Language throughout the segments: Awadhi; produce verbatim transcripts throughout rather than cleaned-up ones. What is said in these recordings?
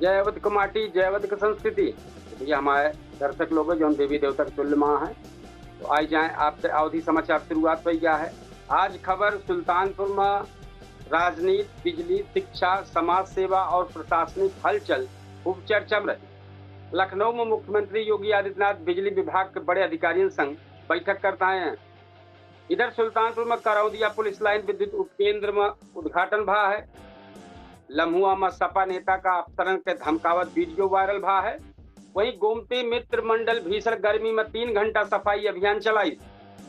जय अवध क माटी, जय अवध क संस्कृति। तो भैया, हमारे दर्शक लोग जौन देवी देवता के तुल्य माँ है, तो आई जाए आपसे अवधी समाचार शुरुआत हो गया है। आज खबर सुल्तानपुर में राजनीति, बिजली, शिक्षा, समाज सेवा और प्रशासनिक हलचल खूब चर्चा में रही। लखनऊ में मुख्यमंत्री योगी आदित्यनाथ बिजली विभाग के बड़े अधिकारियों संग बैठक करत आए हैं। इधर सुल्तानपुर में करौदिया पुलिस लाइन विद्युत उपकेंद्र में उद्घाटन भा है। लम्हुआ में सपा नेता का अफसरन के धमकावत वीडियो वायरल भा है। वहीं गोमती मित्र मंडल भीषण गर्मी में तीन घंटा सफाई अभियान चलाई।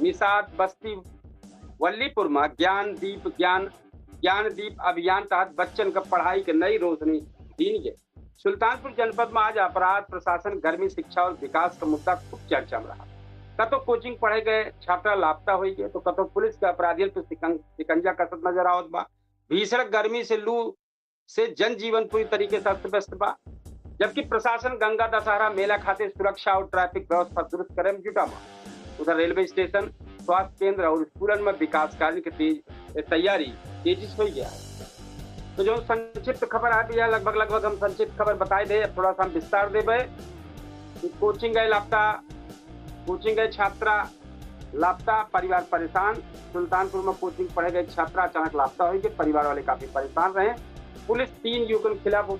निषाद बस्ती वल्लीपुर में ज्ञान दीप ज्ञान ज्ञान दीप अभियान तहत बच्चन का पढ़ाई के नई रोशनी दीन गए। सुल्तानपुर जनपद में आज अपराध, प्रशासन, गर्मी, शिक्षा और विकास का मुद्दा खूब चर्चा में रहा। कतो कोचिंग पढ़े गए छात्रा लापता हुई गए, तो कतो पुलिस के अपराधियन पे शिकं-, शिकंजा कसत नजर आवत बा। भीषण गर्मी से लू से जनजीवन पूरी तरीके से अस्त व्यस्त बा, जबकि प्रशासन गंगा दशहरा मेला खातिर सुरक्षा और ट्रैफिक व्यवस्था दुरुस्त करे में जुटा बा। उधर रेलवे स्टेशन, स्वास्थ्य केंद्र और स्कूलन में विकास कार्य के तेज, ए, तैयारी तेजी से हो गया है। तो जो संक्षिप्त खबर है भैया, लगभग, लगभग हम संक्षिप्त खबर बताए दे, अब थोड़ा सा हम विस्तार देबे। कि कोचिंग गए लापता, कोचिंग गए छात्रा लापता, परिवार परेशान। सुल्तानपुर में कोचिंग पढ़े गए छात्रा अचानक लापता हुई कि परिवार वाले काफी परेशान रहे। पुलिस तीन युवकन खिलाफ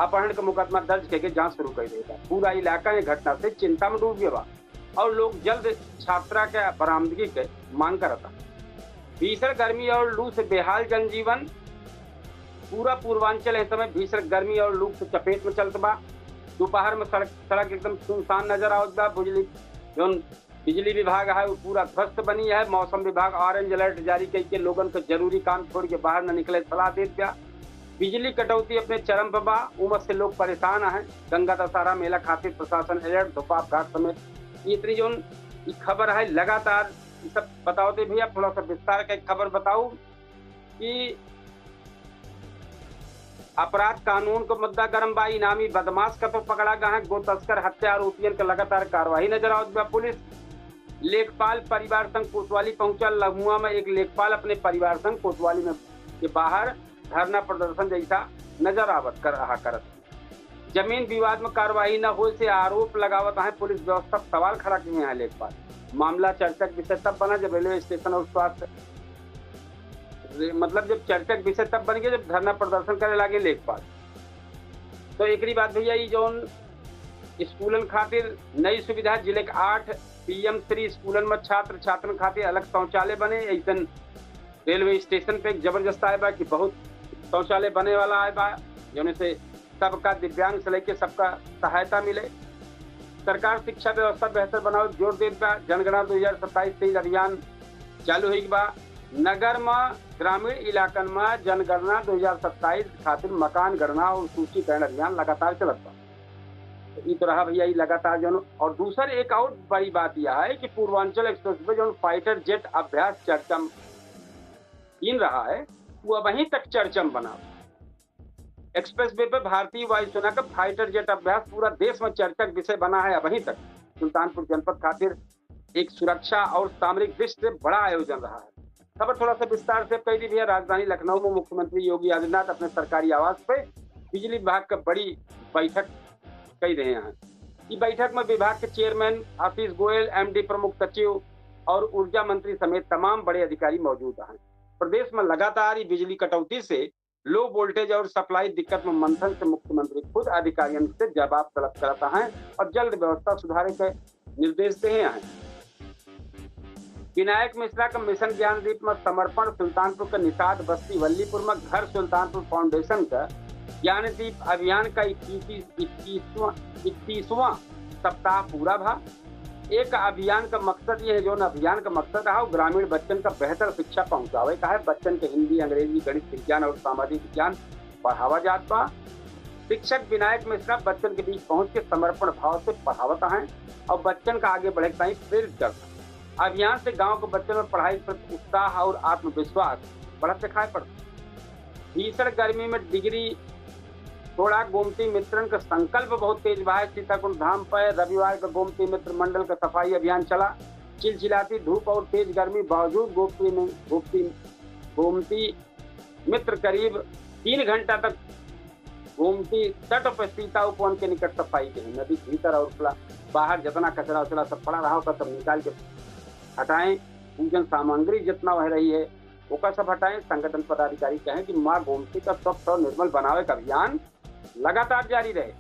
अपहरण का मुकदमा दर्ज करके जांच शुरू कर देगा। पूरा इलाका ये घटना से चिंता में डूब गया बा और लोग जल्द छात्रा के बरामदगी के मांग करता। भीषण गर्मी और लू से बेहाल जनजीवन। पूरा पूर्वांचल इस समय भीषण गर्मी और लू के चपेट में चलत बा। दोपहर में सड़क, सड़क एकदम सुनसान नजर आवत बा। बिजली, जौन बिजली विभाग है, वो पूरा ध्वस्त बनी है। मौसम विभाग ऑरेंज अलर्ट जारी करके लोगन को जरूरी काम छोड़ के बाहर न निकले सलाह देत बा। बिजली कटौती अपने चरम पर बा, उमस से लोग परेशान हैं। गंगा दशहरा मेला खातिर प्रशासन अलर्ट, धोपाप घाट समेत इतनी जौन ई खबर है लगातार। ई सब बताओ दे भैया, थोड़ा सा विस्तार के खबर बताओ कि अपराध कानून का मुद्दा गरम बा। इनामी बदमाश कतो पकड़ा गया है, गो तस्कर हत्या आरोपियन के लगातार कार्रवाई नजर आवत बा। पुलिस लेखपाल परिवार संग कोतवाली पहुंचा। लम्हुआ में एक लेखपाल अपने परिवार संग कोतवाली में के बाहर धरना प्रदर्शन जैसा नजर आवत कर रहा करत। जमीन विवाद में कार्रवाई न होए से आरोप लगावत हैं पुलिस व्यवस्था पर सवाल खड़ा किए हैं लेखपाल। मामला चर्चा के विषय तब बना जब रेलवे स्टेशन और स्वास्थ्य, मतलब जब चर्चा के विषय तब बन गया जब धरना प्रदर्शन करे लागे लेखपाल। तो एकरी बाद भैया, ई जौन स्कूलन खातिर नई सुविधा, जिले के आठ पीएम श्री स्कूलन में छात्र छात्रन खातिर अलग शौचालय बने। ऐसन रेलवे स्टेशन पे एक जबरदस्त आए बा कि बहुत शौचालय बने वाला आए बा, जौने से सबका, दिव्यांग से लेके सबका सहायता मिले। सरकार शिक्षा व्यवस्था बेहतर बनावे पर जोर देत बा। जनगणना दो हज़ार सत्ताईस तेईस अभियान चालू होई बा। नगर में, ग्रामीण इलाकन में जनगणना दो हज़ार सत्ताईस खातिर मकान गणना और सूचीकरण अभियान लगातार चलत बा। तो ई तो रहा भैया, ई लगातार जौन। और दूसर एक और बड़ी बात यह है कि पूर्वांचल एक्सप्रेस वे जौन फाइटर जेट अभ्यास चर्चा में इन रहा है, वो अबहीं तक चर्चा में बना। एक्सप्रेस वे पे भारतीय वायुसेना का फाइटर जेट अभ्यास पूरा देश में चर्चा का विषय बना है अबहीं तक। सुल्तानपुर जनपद खातिर एक सुरक्षा और सामरिक दृष्टि से बड़ा आयोजन रहा है। खबर थोड़ा सा विस्तार से कह दी भैया। राजधानी लखनऊ में मुख्यमंत्री योगी आदित्यनाथ अपने सरकारी आवास पे बिजली विभाग का बड़ी बैठक कई रहे हैं। ई बैठक में विभाग के चेयरमैन आशीष गोयल, एमडी प्रमुख सचिव और ऊर्जा मंत्री समेत तमाम बड़े अधिकारी मौजूद हैं। प्रदेश में लगातार ई बिजली कटौती से लो वोल्टेज और सप्लाई दिक्कत में मंथन से मुख्यमंत्री खुद अधिकारियन से जवाब तलब करत हैं और जल्द व्यवस्था सुधारे के निर्देश दिए हैं। विनायक मिश्रा का मिशन ज्ञानदीप में समर्पण। सुल्तानपुर के निषाद बस्ती वल्लीपुर में घर सुल्तानपुर फाउंडेशन का ज्ञानदीप अभियान का इक्कीस, इक्कीसवाँ, इकतीसवाँ सप्ताह पूरा भा। एक अभियान का मकसद ये है, जौन अभियान का मकसद रहा, वो ग्रामीण बच्चन का बेहतर शिक्षा पहुँचावे का है। बच्चन के हिंदी, अंग्रेजी, गणित, विज्ञान और सामाजिक विज्ञान पढ़ावा जात बा। शिक्षक विनायक मिश्रा बच्चन के बीच पहुँच के समर्पण भाव से पढ़ावत हैं और बच्चन का आगे बढ़े के ताईं प्रेरित करत हैं। अभियान से गाँव के बच्चन में पढ़ाई के प्रति उत्साह और आत्मविश्वास बढ़त दिखाई पड़त। भीषण गर्मी में डिग्री थोड़ा गोमती मित्रन का संकल्प बहुत तेज बा है। सीताकुंड धाम पर रविवार का गोमती मित्र मंडल का सफाई अभियान चला। चिलचिलाती धूप और तेज गर्मी बावजूद गोमती में, गोमती, गोमती मित्र करीब तीन घंटा तक गोमती तट पर सीता उपवन के निकट सफाई के हैं। नदी के भीतर और खुला बाहर जितना कचरा उचरा सब पड़ा रहा, ओकर सब निकाल के हटाएं। पूजन सामग्री जितना वह रही है, ओकर सब हटाएं। संगठन पदाधिकारी कहें कि माँ गोमती का स्वच्छ और निर्मल बनावे का अभियान लगातार जारी रहे।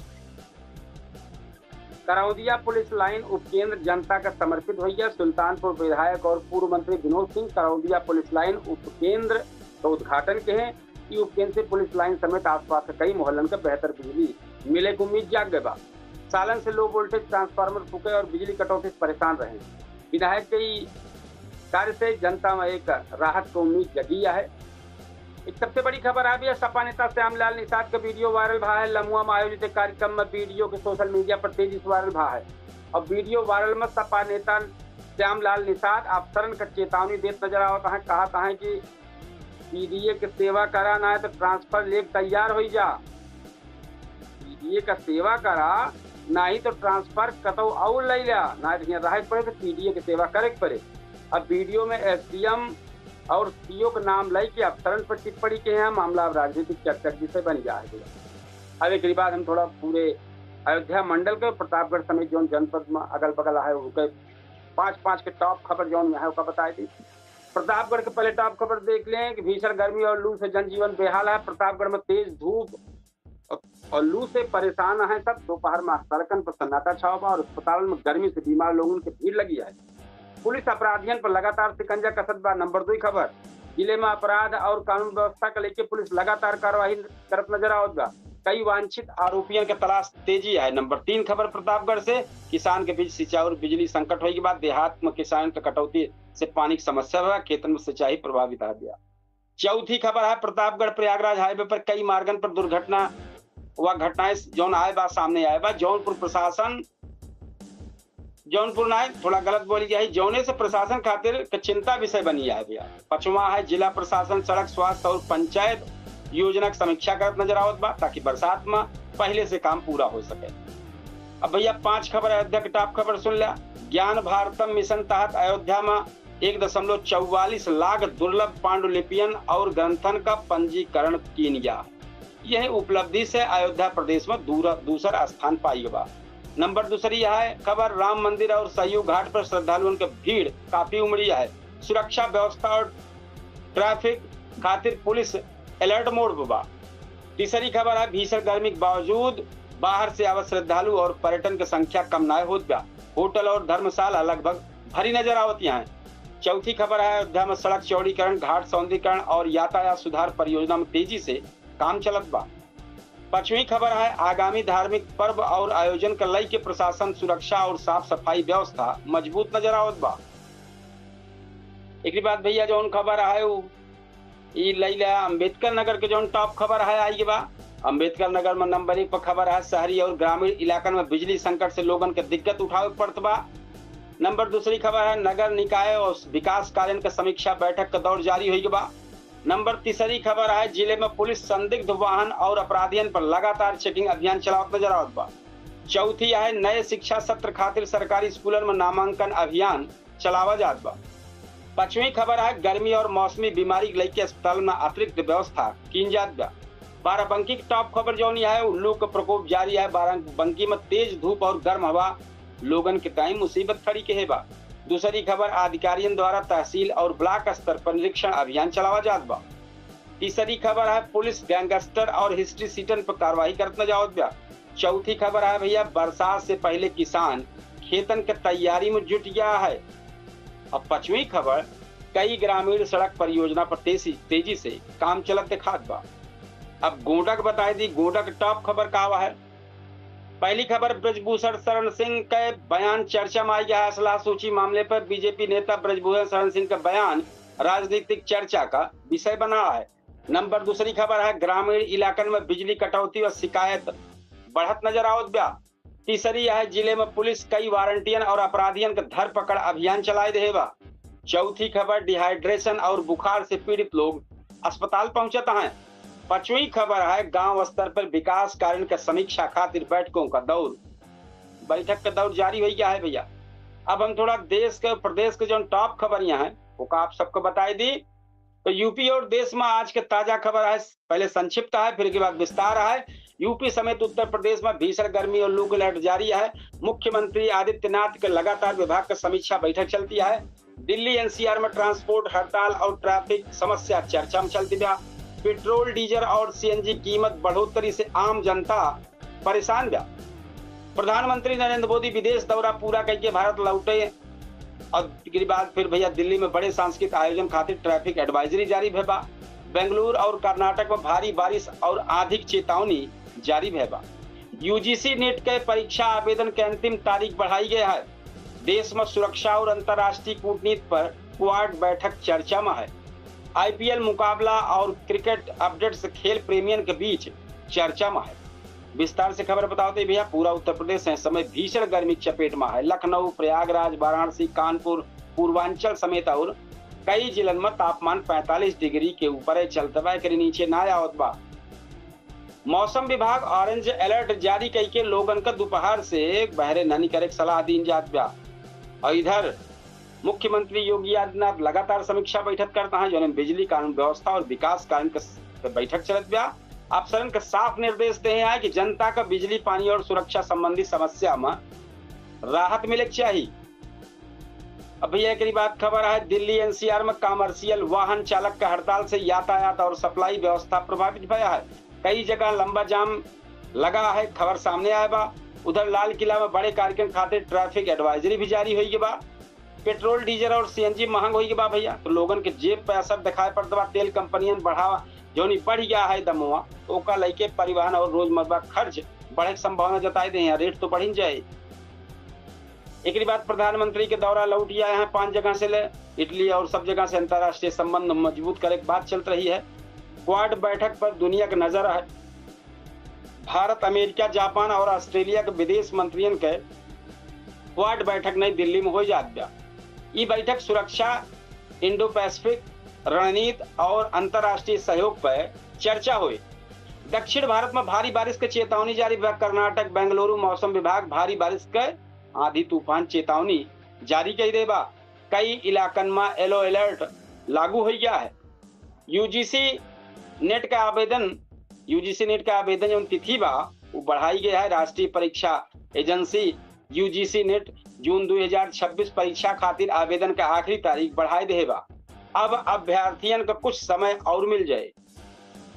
करौंदिया पुलिस लाइन उपकेंद्र जनता का समर्पित होइया। सुल्तानपुर विधायक और पूर्व मंत्री विनोद सिंह करौंदिया पुलिस लाइन उपकेंद्र का उद्घाटन के हैं। ई उपकेंद्र से पुलिस लाइन समेत आसपास के कई मोहल्लन के बेहतर बिजली मिले के उम्मीद जाग गए बा। सालन से लो वोल्टेज ट्रांसफार्मर फूके और बिजली कटौती से परेशान रहे। विधायक के ई कार्य से जनता में एक राहत के उम्मीद जगी है। एक सबसे बड़ी खबर आ भी है, सपा नेता श्यामलाल निषाद का वीडियो वायरल भा है। लमुआ में आयोजित एक कार्यक्रम में वीडियो के सोशल मीडिया पर तेजी से वायरल भा है। और वीडियो वायरल में सपा नेता श्यामलाल निषाद अफसरन का चेतावनी देत नजर आवत हैं, कहत हैं कि पीडीए के सेवा करा, ना है तो ट्रांसफर लेके तैयार होई जा। पीडीए का सेवा करा, नाही तो ट्रांसफर कतौ और लई ल्या, ना तो यहाँ रहे के पड़े तो पीडीए के सेवा करे के पड़े। अब वीडियो में एसडीएम और सीओ का नाम लई के अफसरन पर टिप्पणी के हैं, मामला अब राजनीतिक चर्चा का विषय बन गया है। अब एक बाद हम थोड़ा पूरे अयोध्या मंडल के प्रतापगढ़ समेत जौन जनपद में अगल बगल है, उनके पाँच पाँच के टॉप खबर जौन यहाँ का बताई दी। प्रतापगढ़ के पहले टॉप खबर देख लें कि भीषण गर्मी और लू से जनजीवन बेहाल है। प्रतापगढ़ में तेज धूप और लू से परेशान हैं सब। दोपहर में सड़कन पर सन्नाटा छावा बा और अस्पतालन में गर्मी से बीमार लोगन के भीड़ लगी है। पुलिस अपराधियन पर लगातार शिकंजा कसत बा। नंबर दुई खबर, जिले में अपराध और कानून व्यवस्था के लेके पुलिस लगातार कार्रवाई करत नजर आवत बा। कई वांछित आरोपियन के तलाश तेजी है। नंबर तीन खबर प्रतापगढ़ से, किसान के बीच सिंचाई और बिजली संकट होए के बाद देहात में किसान के कटौती से पानी की समस्या बा, खेतन में सिंचाई प्रभावित आ गया। चौथी खबर है प्रतापगढ़ प्रयागराज हाईवे पर कई मार्गन पर दुर्घटना व घटनाएं जौन आए बा, सामने आए बा। जौनपुर प्रशासन, जौनपुर नाय, थोड़ा गलत बोली गया है, जौने से प्रशासन खातिर के चिंता विषय बनी आए भैया। पचवा है जिला प्रशासन सड़क, स्वास्थ्य और पंचायत योजना की समीक्षा करत नजर आवत बा, ताकि बरसात में पहले से काम पूरा हो सके। अब भैया पांच खबर अयोध्या के टॉप खबर सुन ल्या। ज्ञान भारतम मिशन तहत अयोध्या में एक दशमलव चौवालीस लाख दुर्लभ पांडुलिपियन और ग्रंथन का पंजीकरण कीन गया। यह उपलब्धि से अयोध्या प्रदेश में दूर-, दूसर स्थान पाई बा। नंबर दूसरी है खबर, राम मंदिर और सरयू घाट पर श्रद्धालुओं के भीड़ काफी उमड़ी है। सुरक्षा व्यवस्था और ट्रैफिक खातिर पुलिस अलर्ट मोड पर बा। तीसरी खबर है, भीषण गर्मी के बावजूद बाहर से आवत श्रद्धालु और पर्यटन के संख्या कम नाय होत बा। होटल और धर्मशाला लगभग भरी नजर आवत हैं। चौथी खबर है, अयोध्या में सड़क चौड़ीकरण, घाट सौंदर्यीकरण और यातायात सुधार परियोजना में तेजी से काम चलत बा। पांचवी खबर है, आगामी धार्मिक पर्व और आयोजन के लई के प्रशासन, सुरक्षा और साफ सफाई व्यवस्था मजबूत नजर आवत बा। एकरी बाद भैया जौन खबर है उ ई लई ला अम्बेडकर नगर के जौन टॉप खबर है आई बा। अम्बेडकर नगर में नंबर एक पर खबर है, शहरी और ग्रामीण इलाकन में बिजली संकट से लोगन के दिक्कत उठावे पड़त बा। नंबर दूसरी खबर है, नगर निकाय और विकास कार्य के समीक्षा बैठक का दौर जारी होई बा। नंबर तीसरी खबर है, जिले में पुलिस संदिग्ध वाहन और अपराधियन पर लगातार चेकिंग अभियान चलावत नजर आवत बा। चौथी है, नए शिक्षा सत्र खातिर सरकारी स्कूलन में नामांकन अभियान चलावा जात बा। पांचवी खबर है, गर्मी और मौसमी बीमारी के लइके अस्पताल में अतिरिक्त व्यवस्था कीन जात बा। बाराबंकी की टॉप खबर जौन है, उ लू के प्रकोप जारी है। बाराबंकी में तेज धूप और गर्म हवा लोगन के ताई मुसीबत खड़ी के है बा। दूसरी खबर, अधिकारियन द्वारा तहसील और ब्लॉक स्तर पर निरीक्षण अभियान चलावा जात बा। तीसरी खबर है, पुलिस गैंगस्टर और हिस्ट्री शीटन पर कार्रवाई करत नजर आवत बा। चौथी खबर है भैया, बरसात से पहले किसान खेतन के तैयारी में जुट गया है। अब पांचवी खबर, कई ग्रामीण सड़क परियोजना पर तेजी, तेजी से काम चलत दिखात बा। अब गोंडा के बताई दी, गोंडा के टॉप खबर का बा है। पहली खबर, ब्रजभूषण शरण सिंह के बयान चर्चा में आई है। असलहा सूची मामले पर बीजेपी नेता ब्रजभूषण शरण सिंह का बयान राजनीतिक चर्चा का विषय बना है। नंबर दूसरी खबर है, ग्रामीण इलाकन में बिजली कटौती और शिकायत बढ़त नजर आवत बा। तीसरी है, जिले में पुलिस कई वारंटियन और अपराधियन के धरपकड़ अभियान चलाए देहे बा। चौथी खबर, डिहाइड्रेशन और बुखार से पीड़ित लोग अस्पताल पहुंचत हैं। पांचवी खबर है, गांव स्तर पर विकास कार्य के समीक्षा खातिर बैठकों का दौर, बैठक का दौर जारी हो गया है भैया। अब हम थोड़ा देश के, प्रदेश के जौन टॉप खबर यहाँ है, ओका आप सबको बताई दी। तो यूपी और देश में आज के ताजा खबर है, पहले संक्षिप्त है, फिर के बाद विस्तार है। यूपी समेत उत्तर प्रदेश में भीषण गर्मी और लू के लहर जारी है। मुख्यमंत्री आदित्यनाथ के लगातार विभाग के समीक्षा बैठक चलती है। दिल्ली एनसीआर में ट्रांसपोर्ट हड़ताल और ट्रैफिक समस्या चर्चा में चलती बा। पेट्रोल, डीजल और सीएनजी कीमत बढ़ोतरी से आम जनता परेशान बा। प्रधानमंत्री नरेंद्र मोदी विदेश दौरा पूरा करके भारत लौटे और एकरी बाद फिर भैया दिल्ली में बड़े सांस्कृतिक आयोजन खातिर ट्रैफिक एडवाइजरी जारी भे बा। बेंगलुरु और कर्नाटक में भारी बारिश और आंधी की चेतावनी जारी भे बा। यूजीसी नेट के परीक्षा आवेदन के अंतिम तारीख बढ़ाई गया है। देश में सुरक्षा और अंतर्राष्ट्रीय कूटनीति पर क्वाड बैठक चर्चा में है। आईपीएल मुकाबला और क्रिकेट अपडेट्स खेल प्रेमियन के बीच चर्चा में है। विस्तार से खबर बतावत ही भैया, पूरा उत्तर प्रदेश है समय भीषण गर्मी की चपेट में है। लखनऊ, प्रयागराज, वाराणसी, कानपुर, पूर्वांचल समेत और कई जिलन में तापमान पैंतालीस डिग्री के ऊपर है, चलत बा, एकरे नीचे ना आवत बा। मौसम विभाग ऑरेंज अलर्ट जारी कइके लोगन का दोपहर से बहरे न निकरे के सलाह दीन जात बा। और इधर मुख्यमंत्री योगी आदित्यनाथ लगातार समीक्षा बैठक करत हैं, जौन बिजली, कानून व्यवस्था और विकास कार्य के स-, पे बैठक चलत बा। अफसरन के साफ निर्देश दे हैं कि जनता का बिजली, पानी और सुरक्षा संबंधी समस्या में राहत मिले के चाहिए। अब भैया एकरी बाद खबर है, दिल्ली एनसीआर में कमर्शियल वाहन चालक का हड़ताल से यातायात और सप्लाई व्यवस्था प्रभावित भया है। कई जगह लंबा जाम लगा है, खबर सामने आया बा। उधर लाल किला में बड़े कार्यक्रम खातिर ट्रैफिक एडवाइजरी भी जारी होई बा। पेट्रोल, डीजल और सीएनजी महंग होई बा भैया, तो लोगन के जेब पे असर दिखाई पड़त बा। तेल कंपनियन बढ़ावा जौनी बढ़ गया है दमवा, ओका लइके परिवहन और रोजमर्रा खर्च बढ़े के संभावना जताई दे हैं, रेट तो बढ़िन जाए। एकरी बाद प्रधानमंत्री के दौरा लौट आए हैं पांच जगह से ले, इटली और सब जगह से अंतर्राष्ट्रीय संबंध मजबूत करे के बात चलत रही है। क्वाड बैठक पर दुनिया के नजर है। भारत, अमेरिका, जापान और ऑस्ट्रेलिया के विदेश मंत्रियन के क्वाड बैठक नई दिल्ली में हो जात बा। ई बैठक सुरक्षा, इंडो पैसिफिक रणनीति और अंतर्राष्ट्रीय सहयोग पर चर्चा हुई। दक्षिण भारत में भारी बारिश के चेतावनी जारी बा। कर्नाटक, बेंगलुरु मौसम विभाग भारी बारिश के आंधी तूफान चेतावनी जारी कई दे बा। कई इलाकन में येलो अलर्ट लागू हो गया है। यूजीसी नेट का आवेदन, यूजीसी नेट का आवेदन जौन तिथि बा, वो बढ़ाई गया है। राष्ट्रीय परीक्षा एजेंसी यूजीसी नेट जून दो हज़ार छब्बीस परीक्षा खातिर आवेदन का आखिरी तारीख बढ़ाई दे बा। अब अभ्यर्थियन का कुछ समय और मिल जाए।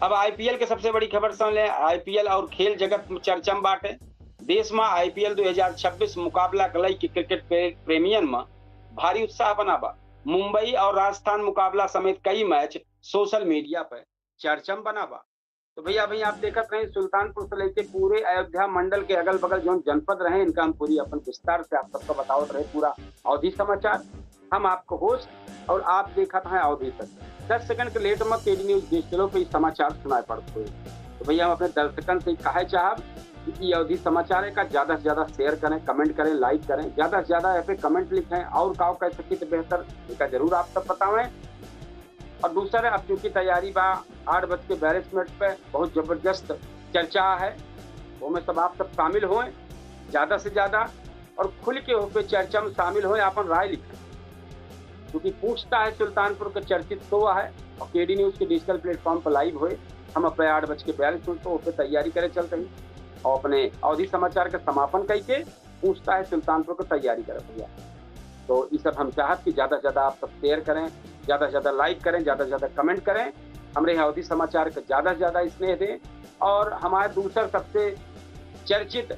अब आईपीएल के सबसे बड़ी खबर सुन ले। आईपीएल और खेल जगत में चर्चा में बाटे। देश में आईपीएल दो हज़ार छब्बीस मुकाबला के लइके क्रिकेट प्रे-, प्रेमियन में भारी उत्साह बना बा। मुंबई और राजस्थान मुकाबला समेत कई मैच सोशल मीडिया पर चर्चा में बना बा। तो भैया, अभी आप देखत रहे सुल्तानपुर से लेके पूरे अयोध्या मंडल के अगल बगल जौन जनपद रहे, इनका हम पूरी अपन विस्तार से आप सबका बतावत रहे पूरा अवधी समाचार। हम आपको होस्ट और आप देखत हैं अवधी तक। दस सेकंड के लेट में केडी न्यूज डिजिटलो पे ई समाचार सुनाए पड़त हुए। तो भैया, हम अपने दर्शकन से कहे चाहब कि ई अवधी समाचार का ज्यादा से ज्यादा शेयर करें, कमेंट करें, लाइक करें, ज्यादा से ज्यादा यहाँ पे कमेंट लिखें और का कह सकी तो बेहतर, इनका जरूर आप सब बतावें। और दूसरा, अब चूंकि तैयारी बा आठ बज के बयालीस मिनट पे, बहुत जबरदस्त चर्चा है, वो में सब आप सब शामिल होएं ज्यादा से ज्यादा और खुल के हो पे चर्चा में शामिल होएं, अपन राय लिखें। क्योंकि पूछता है सुल्तानपुर का चर्चित शो है और केडी न्यूज के डिजिटल प्लेटफॉर्म पर लाइव होए। हम अपने आठ बज के बयालीस मिनट पे ओपे तैयारी करे चलत ही और अपने अवधी समाचार का समापन करके पूछता है सुल्तानपुर का तैयारी करत भैया। तो ये सब हम चाहत कि ज्यादा से ज्यादा आप सब शेयर करें, ज्यादा से ज्यादा लाइक करें, ज्यादा से ज्यादा कमेंट करें, हमरे यहाँ अवधी समाचार का ज्यादा से ज्यादा स्नेह दें और हमारे दूसर सबसे चर्चित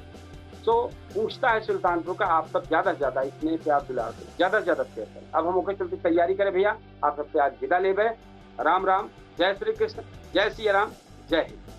शो पूछता है सुल्तानपुर का आप सब ज्यादा से ज्यादा स्नेह, प्यार, दुलार दें, ज्यादा से ज्यादा शेयर करें। अब हम ओके चलते तैयारी करें भैया, आप सबसे आज विदा लेबे। राम राम, जय श्री कृष्ण, जय सिया राम, जय हिंद।